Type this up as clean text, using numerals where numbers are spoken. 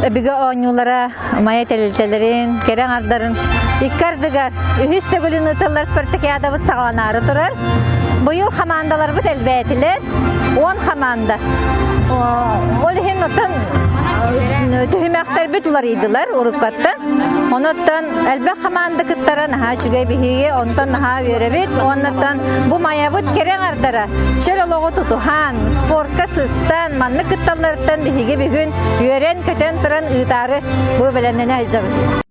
Өбүгэ оонньуулара Майа тэрилтэлэрин, кэрэ аҥардарын икки ардыгар үһүс төгүлүн ыытыллар спартакиадабыт саҕаланаары турар. Быйыл хамаандаларбыт элбээтилэр, 10 хамаанда. Ол иһин оттон түһүмэхтэрбит уларыйдылар уруккаттан. Онуттан элбэх хамаанда кыттара наһаа үчүгэй биһиги, онтон наһаа үөрэбит. Оннуттан бу Майабыт кэрэ аҥардара чөл олоҕу тутуһан, спортка сыстан, маннык кытталларыттан биһиги бүгүн үөрэн-көтөн туран ыытаары бу бэлэмнэнэ сылдьабыт.